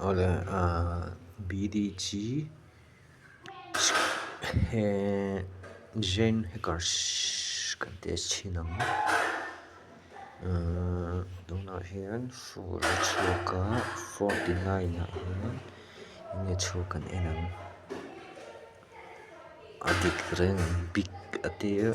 Awle ahh BDG he Zen hackers kan test chhin ang ahh tunah hian fur a chhuak a 49 ah hian enge chhuak kan en ang a dik reng ang big a tia.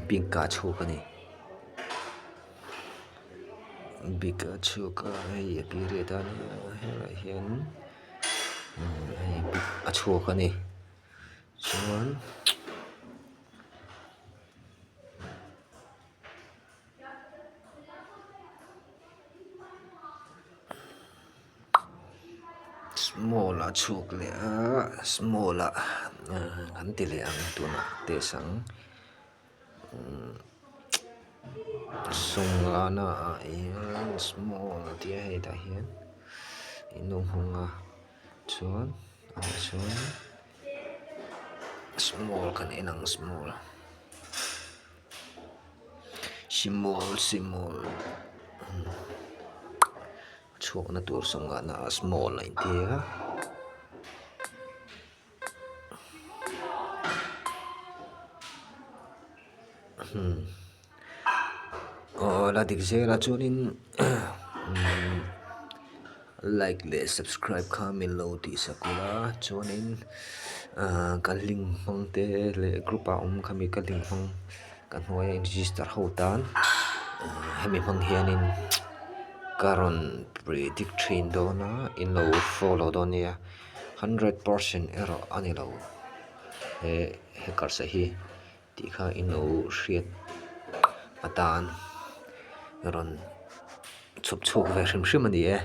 Pink ah a chhuak a ni big a chhuak a hei a period a nia helaiah hian hei big a chhuak a ni chuan. Small a chhuak leh a small ah an ti leh ang tunah test ang sawmngana ah hian small a tia hei tah hian in lo hmang a chuan ah chuan small kan en ang small. Small small chhuakna tur sawmngahna ah small a inti a. Aw la dik zel a chuanin like leh subscribe kha min lo tih sak ula chuanin ahh ka link hmang te leh group ah awm kha mi ka link hmang ka hnuaia in register ho tan hemi hmang hianin ka rawn predict thin dawn a in lo follow dawn nia hundred percent erawh a ni lo he hackers a hi. Tih kha in lo hriat atan rawn chhawp chhuak ve hrim hrim a ni e.